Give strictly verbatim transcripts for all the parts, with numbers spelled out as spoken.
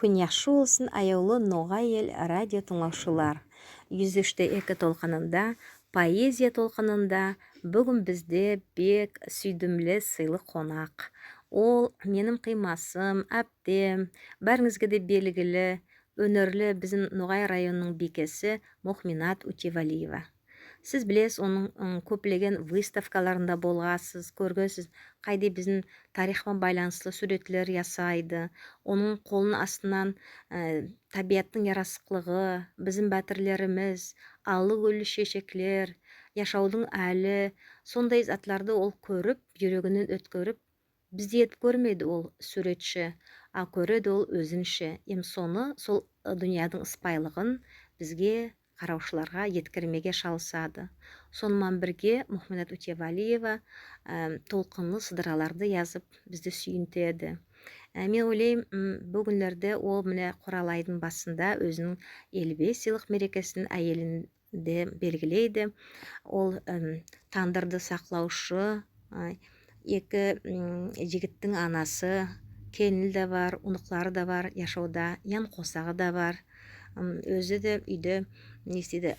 Куьн яхшы болсын, аявлы «Ногай Эл» радио тынълавшылар. Юз уьш те эки толкынында, поэзия толкынында буьгуьн бизде бек суьйдимли сыйлы конак. Ол меним кыймасым, аьптем, баьринъизге де белгили, оьнерли бизим Ногай районынынъ бийкеси Мухминат Утевалиева. Сиз билесиз, онынъ, м, коьплеген выставкаларында болгансыз, коьргенсиз, кайдай бизим тарих пан байланыслы суьвретлер ясайды. Онынъ колынынъ астыннан, э, табияттынъ ярасыклыгы, бизим баьтирлеримиз, аллы-гуьлли шешеклер, яшавдынъ аьли, сондай затларды ол коьрип, юрегиннен оьткерип, бизди этип коьрмейди ол суьвретши, а коьреди ол оьзинше. Эм соны, сол, ы, дуныядынъ ыспайылыгын бизге, каравшыларга еткермеге шалысады. Соны ман бирге Мухминат Утевалиева, э, толкынлы сыдыраларды язып, бизди суьйинтеди. Э, мен ойлайман, м, буьгуьнлерде ол мине куралайдынъ басында оьзининъ элли бес йыллык мерекесин аьелин де белгилейди. Ол, м, тандырды саклавшы, а, эки, м, йигиттинъ анасы, келини де бар, уныклары да бар, яшавда ян косагы да бар. М, оьзи де уьйде не истейди,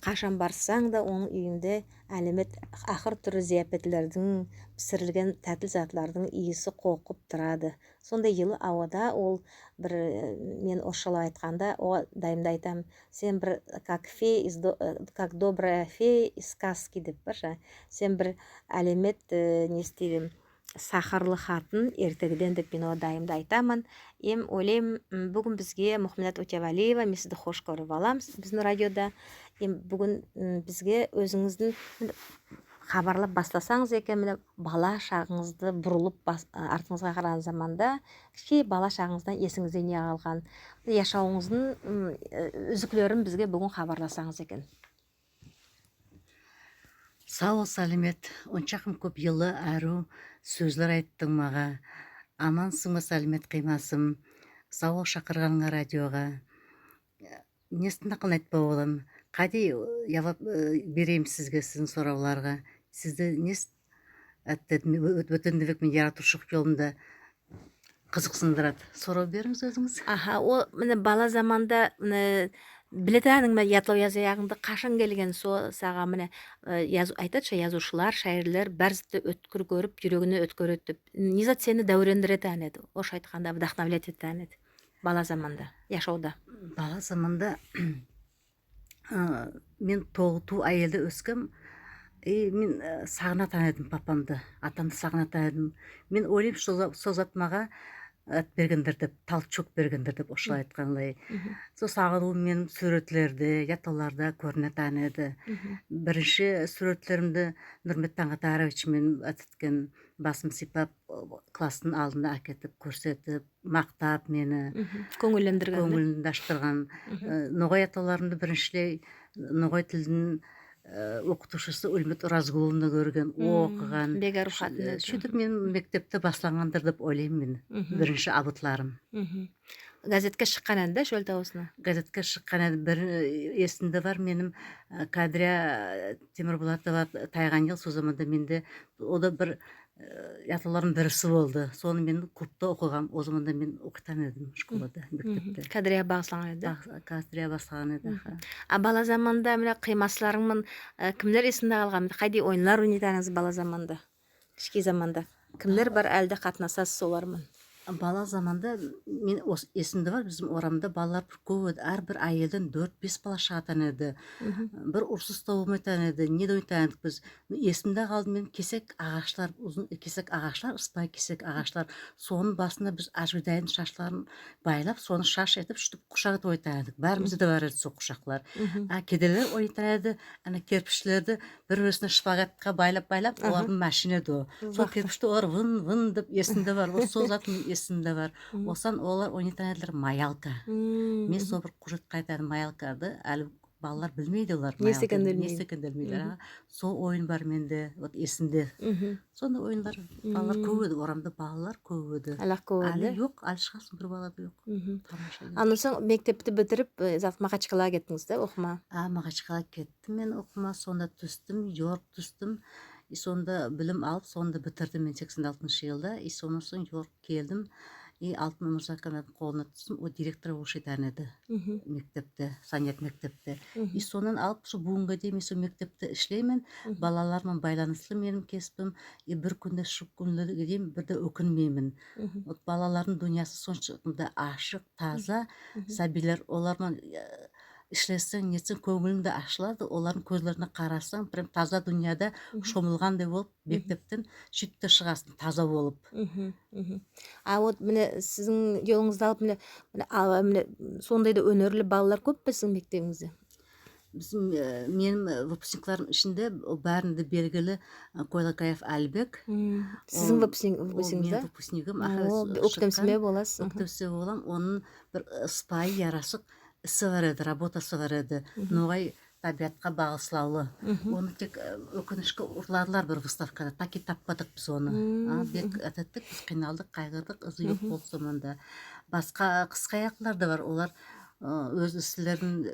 кашан барсанъ да, онынъ уьйинде аьлемет аьр туьрли зияпетлердинъ, писирилген таьтли затлардынъ ийиси кокып турады. Сондай йылы авада ол бир, э, мен орысшалап айтканда, ога дайым да айтаман, сен бир как фея из до-, э, как добрая фея из сказки деп бар ша. Сен бир аьлемет, э, не истейди, сахырлы хатын эртегиден деп мен ога дайым да айтаман. Эм ойлайман, м, буьгуьн бизге Мухминат Утевалиева, мен сизди хош коьрип аламан бизим радиода. Эм буьгуьн, м, бизге оьзинъиздинъ хабарлап басласанъыз экен, мине, бала шагынъызды бурылып бас-, артынъызга караган заманда, кишкей бала шагынъыздан эсинъизде не калган, яшавынъыздынъ, м, э, уьзиклерин бизге буьгуьн хабарласанъыз экен. Сав бол, Салимет, онша кым коьп йылы, аьрув соьзлер айттынъ мага. Амансынъма, Салимет кыймасым? Сав бол шакырганынъа радиога. Несин акылын айтпага боламан. Кайдай, э, явап, э, берейим сизге, сиздинъ соравларга? Сизди нес-, эт-, эт-, бо-, боьтен де бек мен яратувшылык йолымда кызыксындырады. Сорав беринъиз оьзинъиз. Аха, ол, мине, бала заманда, мине, билетаган эдинъ ме, ятлав язаягынъды, кашан келген со-, сага, мине, э, яз-, айтады ша, язувшылар, шаирлер баьри затты оьткир коьрип, юрегине оьткереди деп. Не зат сени даьврендиретаган эди, орысша айтканда, вдохновлять этетаган эди бала заманда, яшавда? Бала заманда, а, мен толы тувыл аьелде оьскем, и мен, э, сагынатаган эдим папамды, атамды сагынатаган эдим. Мен ойлайман, сол за-, сол зат мага, э, бергендир деп, толчок бергендир деп, орысшалап айткандай. Сол сагынувым меним суьвретлерде, ятлавларда коьринетаган эди. Биринши суьвретлеримди Нурмет Танъатаевич меним эткен, басым сыйпап, класстынъ алдына аькетип, коьрсетип, мактап мени. Коьнъиллендирген, да? Коьнъилимди аштырган. Э, ногай ятлавларымды бириншилей ногай тилдинъ, э, окытувшысы Уьлмет Оразгуловна коьрген, окыган. Бек аьрув хатын эди. Суьйтип меним мектепте баслангандыр деп ойлайман мен. Биринши абытларым. Газетке шыккан эди, да, «Шоьл тавысына»? Газетке шыккан эди. Бир, э, эсимде бар меним, э, Кадрия Темирбулатова тайган йыл, сол заманда менде, о да бир, э, ятлавлардынъ бириси болды. Соны мен клубта окыгам. О заманда мен окытаган эдим школада, мектепте. Кадрияга багысланган эди, да? Баг-, Кадрияга багысланган эди, аха. А бала заманда, мине, кыймасларынъ ман, э, кимлер эсинъде калган? Кайдай ойынлар ойнайтаган эдинъиз бала заманда? Кишкей заманда. Кимлер бар, аьли де катнасасыз олар ман? Бала заманда мен ос-, эсимде бар, бизим орамда балалар бир коьп эди, аьр бир аьелден доьрт-бес бала шыгатаган эди. Бир урсыс та болмайтаган эди, не де ойнайтаган эдик биз. Эсимде калды меним кесек агашлар, узын кесек агашлар, ыспайы кесек агашлар. Сонынъ басына биз аьжигидайдынъ шашларын байлап, соны шаш этип, суьйтип кушак этип ойнайтаган эдик. Баьримизде де бар эди сол кушаклар. А кеделер ойнайтаган эди, ана кирпишлерди бир-бирисине шпагатка байлап-байлап, олардынъ машина эди о. Сол кирпишти олар вын-вын деп эсимде бар. Вот сол зат меним эсимде бар. Осыдан олар ойнайтаган эдилер маялка. Мен сол бир кужетке айтаман, маялкады аьли балалар билмейди олар. Не зат экенин билмейди. Не зат экенин билмейди, а. Сол ойын бар менде, вот эсимде. Сондай ойынлар, балалар коьп эди, орамда балалар коьп эди. Аьли-ак коьп эди, аьли да? Йок, аьли шыгасынъ, бир бала да йок. Тамаша. Оннан сонъ мектепти битирип, э, зат, Махачкалага кеттинъиз, да, окымага? А, Махачкалага кеттим мен окымага, сонда туьстим, йорик туьстим. И сонда билим алып, сонда битирдим мен сексен алтыншы йылда. И соннан сонъ йорик келдим. И Алтын Умурзаковадынъ колына туьстим, ол директор болушы эткен эди мектепте, саният мектепте. И соннан алып, сол буьгуьнге дейим мен сол мектепте ислеймен, балалар ман байланыслы меним кеспим. И бир куьнде, шу куьнлерге дейим бир де оькинмеймен. Вот балалардынъ дуныясы сонша да ашык, таза, саьбийлер, олар ман, э, ислесенъ, нетсенъ, коьнъилинъ де ашылады, олардынъ коьзлерине карасанъ, прям таза дуныяда шомылгандай болып, мектептен суьйтип те шыгасынъ таза болып. А вот мине сиздинъ йолынъызды алып, мине, мине, а, мине, сондай да оьнерли балалар коьппе сиздинъ мектебинъизде? Бизим, э, меним, э, выпускниклерим ишинде, о, баьринде белгили, э, Койлакаев Алибек. Сиздинъ выпускник-, выпускниклеринъиз, да? Меним выпускнигим, аха. О, оьктемсимеге боласыз. Оьктемсимеге боламан. Онынъ бир, э, сыпайы, ярасык иси бар эди, работасы бар эди. Ногай табиатка багыславлы. Оны тек, э, оькинишке урладылар бир выставкада, так и таппадык биз оны. А, бек этеттик, биз кыйналдык, кайгырдык, ызы йок болды соннан да. Баска кыскаяклылар да бар, олар, э, оьз ислерин,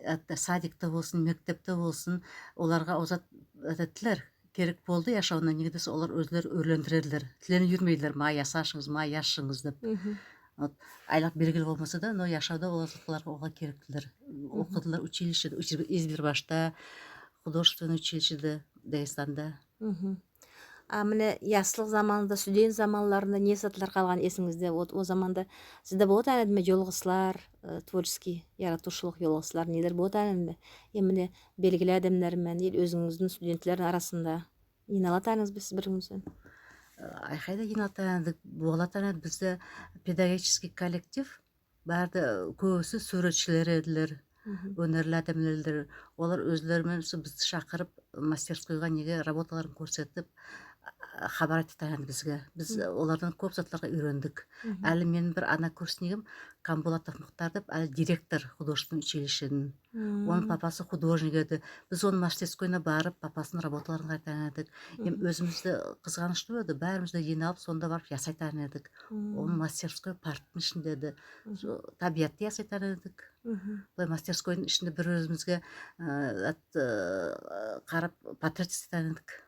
э, садикте болсын, мектепте болсын, оларга озат этетилер. Керек болды яшавына, неге десе олар оьзлери оьрлендиредилер. Тиленип юрмейдилер, мага ясашынъыз, мага язшынъыз деп. Вот, айлак белгили болмаса да, но яшавда олар, олар ога керектилер. Окыдылар училищеде, учили-, Избербашта, художественный училищеде, Дагестанда. А мине яслык заманында, студент заманларында не затлар калган эсинъизде? Вот о заманда сизде болатаган эдиме йолыгыслар, э, творческий, яратувшылык йолыгыслар, нелер болатаган эдиме? Эм мине белгили аьдемлер мен, или оьзинъиздинъ студентлердинъ арасында йыйналатаганынъызба сиз бир-биринъиз бен? Э, айкай да йыйналатаган эдик, болатаган эди бизде педагогический коллектив, баьри де, коьбиси суьвретшилер эдилер, оьнерли аьдемлер эдилер. Олар оьзлери мен сол бизди шакырып, мастерскойга, неге, работаларын коьрсетип, а, хабар айтатаган эди бизге. Биз олардан коьп затларга уьйрендик. Аьли меним бир однокурснигим Камбулатов Мухтар деп, аьли директор художественный училищединъ. Онынъ папасы художник эди. Биз онынъ мастерскойына барып, папасынынъ работаларын карайтаган эдик. Эм оьзимиз де кызганышлы эди, баьримиз де йыйналып, сонда барып ясайтаган эдик. Онынъ мастерской парктынъ ишинде эди. Сол табиатты ясайтаган эдик. Былай мастерскойдынъ ишинде бир-биримизге, э, зат, э, карап, портрет ясайтаган эдик.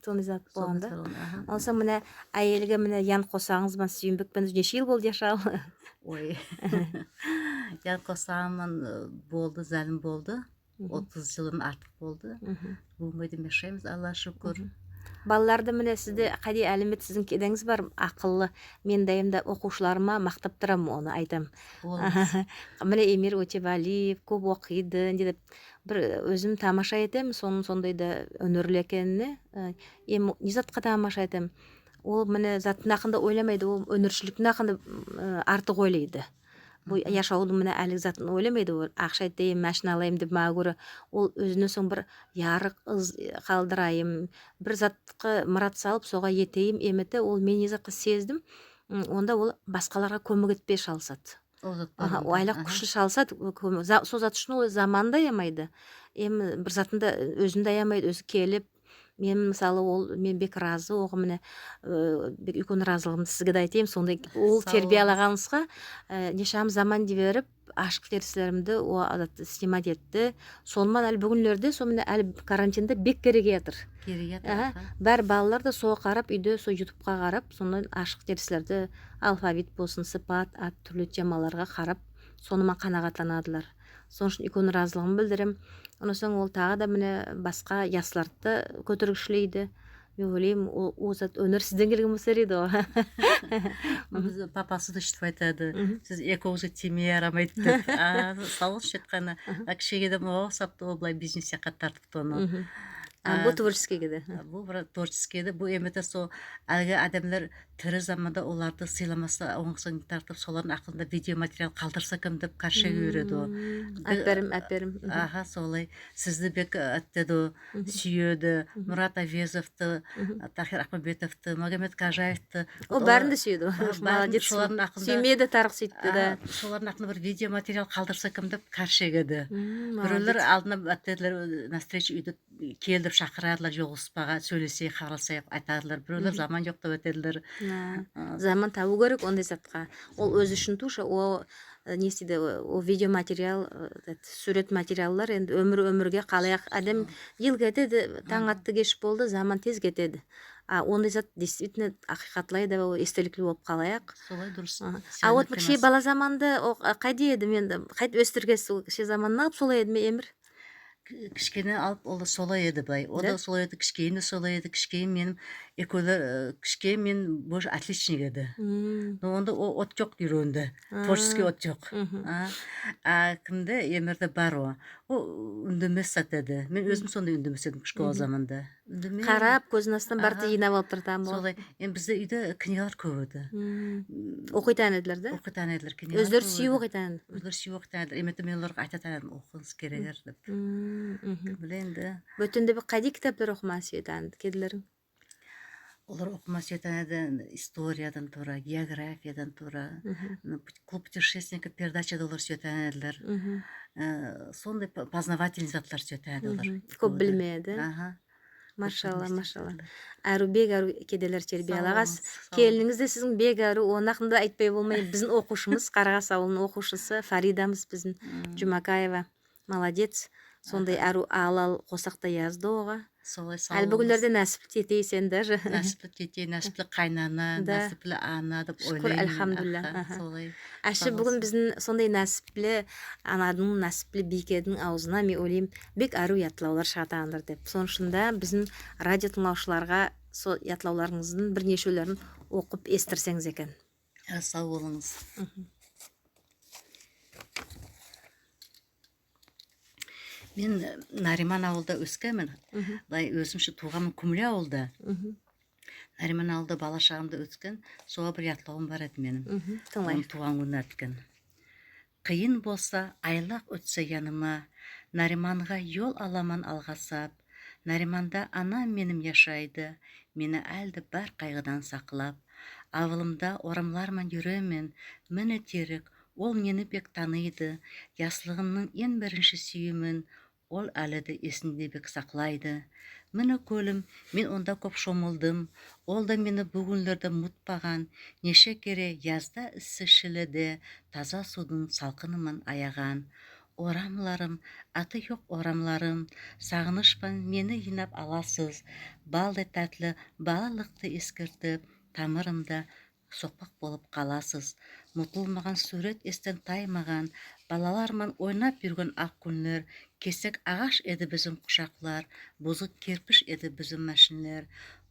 Сондай зат болган да. Сондай болган, аха. Онсонъ мине аьелге мине ян косаганынъыз бан Суьйинбек пен неше йыл болды яшавы? Ой. Ян косаганынъ ман, э, болды, залим болды. Отыз йылдан артык болды. Буьгуьнге дейим яшаймыз, Аллага шуькир. Балаларды мине сизде кайдай аьлемет, сиздинъ кеденъиз бар, акыллы. Мен дайым да окувшыларыма мактап тураман, оны айтаман. Мине Эмир Отевалиев коьп окыйды, не деп, бир оьзим тамаша этемен сонынъ сондай да оьнерли экенине. Э, эм не затка тамаша этемен? Ол мине заттынъ акында ойламайды, ол оьнершиликтинъ акында, м, э, артык ойлайды. Бу яшавдынъ мине аьлиги затын ойламайды ол. Акша этейим, машина алайым деп мага коьре. Ол оьзиннен сонъ бир ярык ыз калдырайым, бир затка мырат салып, сога етейим, эм эте, ол мен не затка сездим, м, онда ол баскаларга коьмек этпеге шалысады. Ол зат бар онда. Аха, ол айлак куьшли шалысады, коьмек. За-, сол зат уьшин ол заманын да аямайды. Эм бир затын да, оьзин де аямайды, оьзи келип, мен, мысалы, ол, мен бек разы ога, мине, э, бек уьйкен разылыгымды сизге де айтайым, сондай уллы тербиялаганынъызга, э, неше заман йиберип, ашык дерислеримди о зат снимать этти. Соны ман аьли буьгуьнлерде, сол мине аьли карантинде бек кереги ятыр. Кереги ятыр, аха. Баьри балалар да сога карап, уьйде сол ютубка карап, соннан ашык дерислерди, алфавит болсын, сыпат, ат, туьрли темаларга карап, соны ман канагатланадылар. Сонынъ уьшин уьйкен разылыгымды билдиремен. Оннан сонъ ол тагы да мине баска ясларды коьтергишлейди. Мен ойлайман, о, о зат оьнер сизден келген болса ярайды ога. Биз, папасы да суьйтип айтады. Сиз экевинъизге тиймеге ярамайды деп. А, сав болсын шытканы. А кишкейден ога усапты, ол былай бизнес якка тартыпты оны. А, бу творческийге де. Бу бир творческийге де, бу эм эте сол аьлиги аьдемлер тири заманда оларды сыйламаса, онъ кысын тартып, солардынъ акында видеоматериал калдырса экен деп, каьр шеге юреди ол. Аьперим, аьперим. Аха, солай. Сизди бек, э, эттеди ол, суьеди. Мурат Авезовты, Тахир Акманбетовты, Магомед Кожаевты. Ол баьрин де суьеди ол. Молодец. Суьймеге де тарык суьйтти, да. Солардынъ акында бир видеоматериал калдырса экен деп, каьр шегеди. Биреулер алдына эттедилер, на встречу уьйде кел деп шакырадылар, йолыгыспага, соьйлесейик, хабарласайык, айтадылар. Биреулер заман йок деп этедилер. Заман табув керек ондай затка. Ол оьзи уьшин тоже, о, э, не этеди, о, о видеоматериал, э, суьврет материаллар энди оьмир оьмирге калаяк. Аьдем йыл кетеди, танъ атты, кеш болды, заман тез кетеди. А ондай зат действительно акыйкатлай да, ол эстеликли болып калаяк. Солай дурыс. Аха. А вот кишкей бала заманда ол, а, кайдай эди, мен кайтип оьстиргенсиз, ол кишкей заманнан алып солай эди ме Эмир? Кишкейден алып ол да солай эди былай. Ол да солай эди, кишкейим де солай эди. Кишкейим меним экевлер, э, кишкейим меним больше отличник эди. Но онда о-, от йок юрегинде. Творческий от йок. А, а кимде, Эмирде бар о. Ол уьндемес зат эди. Мен оьзим сондай уьндемес эдим кишкей заманда. Карап, коьзининъ астыннан баьрин де йыйнап алып туратаган болган. Солай. Энди бизде уьйде книгалар коьп эди. Окыйтаган эдилер да? Окыйтаган эдилер, книгалар коьп эди. Оьзлери суьйип окыйтаган эдилер? Оьзлери суьйип окыйтаган эдилер. Эм мен оларга айтатаган эдим, окынъыз, керегер деп. Ким биле энди. Боьтен де бир кайдай китаплар окымага суьетаган эди кеделеринъ? Олар окымага суьетаган эди, историядан тура, географиядан тура, ну, пут-, «Клуб путешественников» передачада олар суьетаган эдилер. Э, сондай по-, познавательный затлар суьетаган эди олар. Коьп билмеге, да? Аха. Машалла, машалла. Аьрув, бек аьрув кеделер тербиялагансыз. Сав болынъыз, сав болынъыз. Келининъиз де сиздинъ бек аьрув, оны акында айтпай болмай. Бизим окувшымыз, Карагас авылынынъ окувшысы Фарида апамыз бизим, Джумакаева. Молодец. Сондай аьрув алал косак та язды ога. Солай, сав болынъыз. Аьли буьгуьнлерде насипли тетей сен даже. Насипли тетей, насипли кайнана, насипли ана деп ойлайман. Шуькир, альхамдулилла. Аха. Солай. Аьше буьгуьн бизим сондай насипли анадынъ, насипли бийкединъ авызыннан, мен ойлайман, бек аьрув ятлавлар шыгатагандыр деп. Сонынъ уьшин де бизим радио тынълавшыларга сол ятлавларынъыздынъ бир нешевлерин окып эситтирсенъиз экен. Аь, сав болынъыз. Мен, э, Нариман авылда оьскенмен. Былай оьзим ше тувганман Куьмли авылда. Нариман авылда бала шагымда оьткен, сога бир ятлавым бар эди меним. Тынълайым. Оны тувган куьнинде айткен. Кыйын болса, айлак оьтсе яныма, Нариманга йол аламан алгасап. Нариманда анам меним яшайды, мени аьли де бар кайгыдан саклап. Авылымда орамлар ман юремен, мине терек, ол мени бек таныйды. Яслыгымнынъ энъ биринши суьйимин ол аьли де эсинде бек саклайды. Мине коьлим, мен онда коьп шомылдым. Ол да мени буьгуьнлерде мутпаган. Неше кере язда исси Шилиде таза сувдынъ салкыны ман аяган. Орамларым, аты йок орамларым, сагыныш пан мени йыйнап аласыз. Балдай таьтли балалыкты эскертип, тамырымда сокпак болып каласыз. Мутылмаган суьврет эстен таймаган, балалар ман ойнап юрген ак куьнлер, кесек агаш эди бизим кушаклар, бузык кирпиш эди бизим маьшинлер.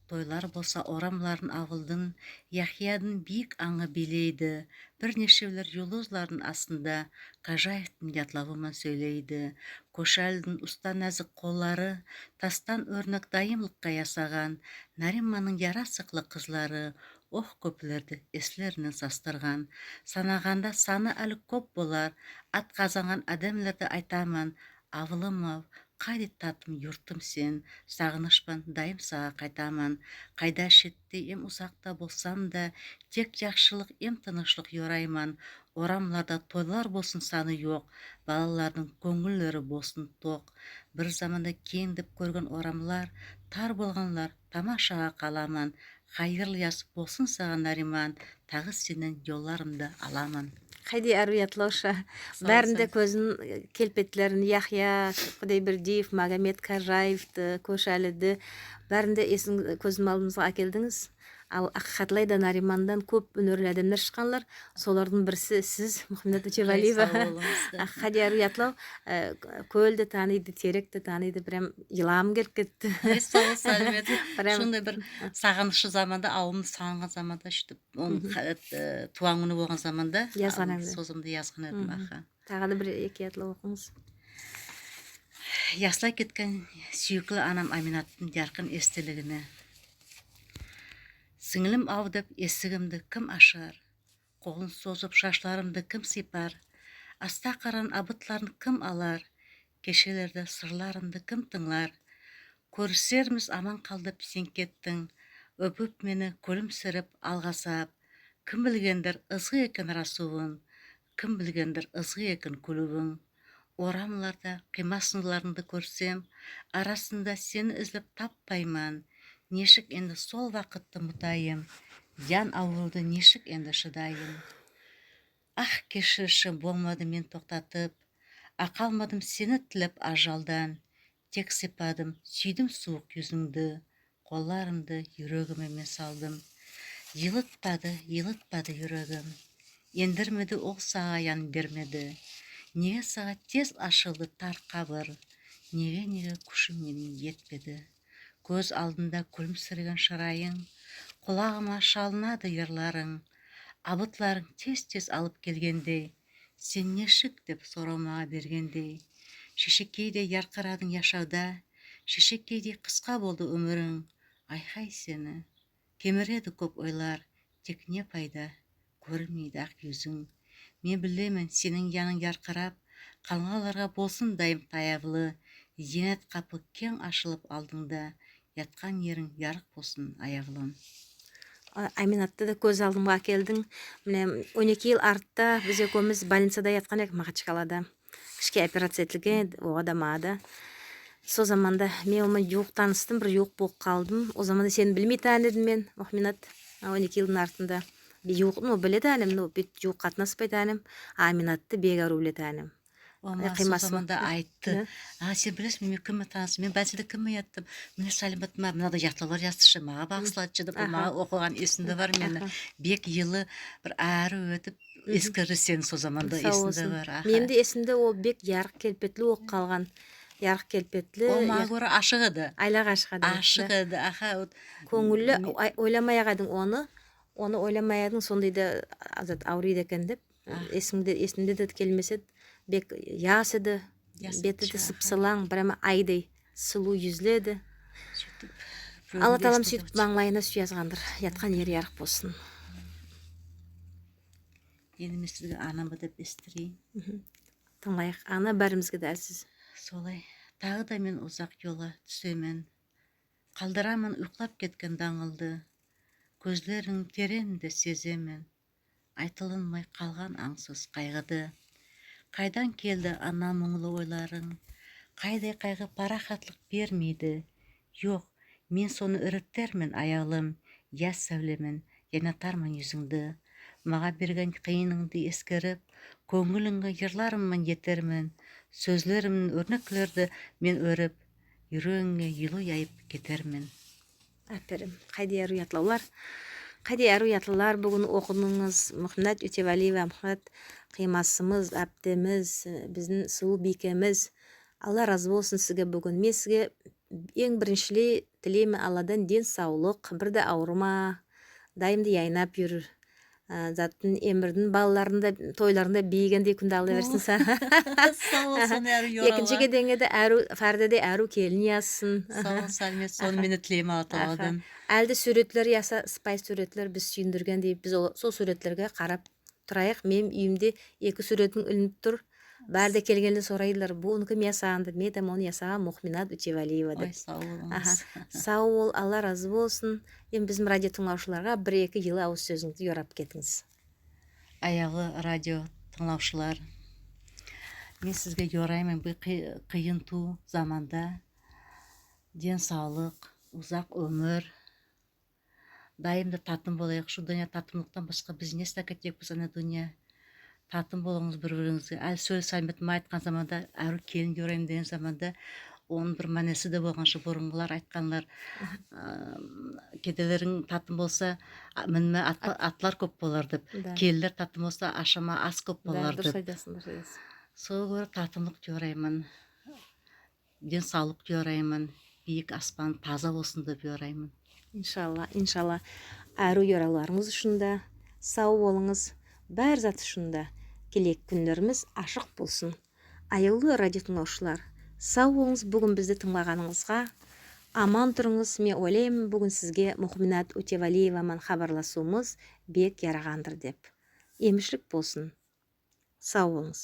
Тойлар болса орамларын авылдынъ, Яхиядынъ бийик анъы бийлейди. Бир нешевлер юлдызлардынъ астында Кожаевтинъ ятлавы ман соьйлейди. Кошалидинъ уста наьзик коллары тастан оьрнек дайымлыкка ясаган, Нариманнынъ яра сыклы кызлары, ох, коьплерди эслериннен састырган. Санаганда саны аьли коьп болар, ат казанган аьдемлерди айтаман. Авылым-ав, кайдай татым юртым сен, сагыныш пан дайым сага кайтаман. Кайда шетте эм узакта болсам да, тек яхшылык эм тынышлык йорайман. Орамларда тойлар болсын саны йок, балалардынъ коьнъиллери болсын ток. Бир заманда кенъ деп коьрген орамлар, тар болганлар тамашага каламан. Кайырлы яс болсын сага, Нариман, тагы сеннен йолларымды аламан. Кайдай аьрув ятлав ша. Сав бол. Баьрининъ де коьзин, келпетлерин, Яхия Кудайбердиев, Магомет Кожаевти, Кошалиди, баьрин де эсин, коьз алдымызга аькелдинъиз. Ал акыйкатлай да Нариманнан коьп оьнерли аьдемлер шыкканлар. Солардынъ бириси сиз, Мухамминат Утевалиева. Ай, сав болынъыз. Аха, кайдай аьрув ятлав, аь, коьл де таныйды, терек те таныйды, прям йылагым келип кетти. Ай, сав бол, Салимет. Прям. Сондай бир сагынышлы заманда, авылымды сагынган заманда, суьйтип, онынъ, аь, тувган куьни болган заманда язган эдинъиз. Созымды язган эдим, аха. Тагы да бир-эки ятлав окынъыз. Яслай кеткен суьйикли анам Аминаттынъ яркын эстелигине. Синълим-ав деп эсигимди ким ашар? Колын созып, шашларымды ким сыйпар? Аста каран абытларын ким алар? Кешелерде сырларымды ким тынълар? Коьрисермиз, аман кал деп сен кеттинъ. Оьпип мени, куьлимсирип, алгасап. Ким билгендир, ызгы экен расувынъ, ким билгендир, ызгы экен куьлуьвинъ. Орамларда кыйма сынларынъды коьрсем, арасында сени излеп таппайман. Нешик энди сол вакытты мутайым? Ян авырувды нешик энди шыдайым? Ах, кеширши, болмады мен токтатып, акалмадым сени тилеп ажалдан. Тек сыйпадым, суьйдим сувык юзинъди. колларымды юрегиме мен салдым. Йылытпады, йылытпады юрегим. Эндирмеди ол сага ян бермеди. Неге сага тез ашылды тар кабыр? Неге, неге куьшим меним етпеди? Коьз алдымда куьлимсиреген шырайынъ, кулагыма шалынады йырларынъ. Абытларынъ тез-тез алып келгендей, сен нешик деп сорав мага бергендей. Шешекейдей яркырадынъ яшавда, шешекейдей кыска болды оьмиринъ. Айхай сени кемиреди коьп ойлар, тек не пайда, коьринмейди ак юзинъ. Мен билемен, сенинъ янынъ яркырап, калганларга болсын дайым таявлы. Еннет капы кенъ ашылып алдынъда, яткан еринъ ярык болсын, аявлым. А, Аминатты да коьз алдыма аькелдинъ. Мине, он эки йыл артта биз экевимиз больницада яткан эдик Махачкалада. Кишкей операция этилген, ога да, мага да. Сол заманда мен ол ман ювык таныстым, бир ювык болып калдым. Ол заманда сени билмейтаган эдим мен, Мухминат. А, он эки йылдынъ артында. Бир ювык, ну, билетаган эдим, ну, бек ювык катнаспайтаган эдим. А Аминатты бек арув билетаган эдим. Ол мага сол заманда айтты. А, сен билесинъ, мен ким мен таныстым? Мен больницада ким мен яттым? Мине, Салимат мага мынадай ятлавлар язды ша, мага багыслады ша деп, ол мага окыган эсимде бар меним. Бек йылы бир арув этип эскерди сени сол заманда, эсимде бар. Аха. Меним де эсимде, ол бек ярык келпетли болып калган. Ярык келпетли. Ол мага коьре ашык эди. Айлага ашык эди. Ашык эди, аха. Коьнъили ойламай-ак эдинъ оны. Оны ойламай эдинъ, сондай да зат авырыйды экен деп. Эсимде, эсимде де келмес эди. Бек яс эди. Бети де сып-сыланъ, прямо айдай сулув юзли эди. Алла Таалам суьйтип манълайына суьв язгандыр. Яткан ери ярык болсын. Энди мен сизге «Анама» деп эситтирейим. Тынълайык. Ана баьримизге де аьзиз. Солай. Тагы да мен узак йолга туьсемен. Калдыраман уйклап кеткен данъылды. Коьзлеринъ теренъде сеземен айтылынмай калган анъсыз кайгыды. Кайдан келди ана мунълы ойларынъ? Кайдай кайгы парахатлык бермейди? Йок, мен соны иритермен, аявлым, яс саьвле мен яйнатарман юзинъди. Мага берген кыйынынъды эскерип, коьнъилинъе йырларым ман етермен. Соьзлерим мен оьрнеклерди мен оьрип, юрегинъе йылув яйып кетермен. Аьперим. Кайдай арув ятлавлар. Кайдай арув ятлавлар буьгуьн окыдынъыз. Мухминат Отевалиева, Мухминат кыймасымыз, аптемиз, бизим сулув бийкемиз. Алла разы болсын сизге буьгуьн. Мен сизге энъ бириншилей тилеймен Алладан ден савлык, бир де авырыма, дайым да яйнап юр. А, заттынъ, Эмирдинъ балаларынынъ да тойларында бийгендей куьнде Алла берсин сага. Сав бол, соны аьруьв йоралар. Экинши кезенъе де аьруьв, Фарида да аьруьв келин язсын. Сав бол, Салимет, соны мен де тилеймен Алла Тааладан. Аьли де суьвретлер яса, сыпайы суьвретлер, биз суьйиндиргендей, биз ол, сол суьвретлерге карап турайык. Меним уьйимде эки суьвретинъ илинип тур. Баьри де келгенде сорайдылар, «Буны ким ясаган?» деп. Мен айтаман, «Оны ясаган Мухминат Утевалиева», деп. Ой, сав болынъыз. Аха. Сав бол, Алла разы болсын. Энди бизим радио тынълавшыларга бир-эки йылы авыз соьзинъизди йорап кетинъиз. Аявлы радио тынълавшылар, мен сизге йорайман бу кый-, кыйын тувыл заманда ден савлык, узак оьмир, дайым да татым болайык. Шу дуныяда татымлыктан баска биз не зат аькетеекпиз, ана дуныяда? Татым болынъыз бир-биринъизге. Аьли соьл Салимет ма айткан заманда, аьруьв келин йорайман деген заманда, онынъ бир маьнеси де болган ша, бурынгылар айтканлар. Аьм, кеделеринъ татым болса, а, минме атла-, атлар коьп болар деп. Да. Келинлер татым болса, ашама ас коьп болар деп. Да, дурыс айтасынъ, дурыс айтасынъ. Сога коьре татымлык йорайман. Ден савлык йорайман, бийик аспан таза болсын деп йорайман. Иншалла, иншалла. Аьруьв йоравларынъыз уьшин де сав болынъыз. Баьри зат уьшин де келеек куьнлеримиз ашык болсын. Аявлы радио тынълавшылар, сав болынъыз буьгуьн бизди тынълаганынъызга. Аман турынъыз. Мен ойлайман, буьгуьн сизге Мухминат Утевалиева ман хабарласувымыз бек ярагандыр деп. Эмишлик болсын. Сав болынъыз.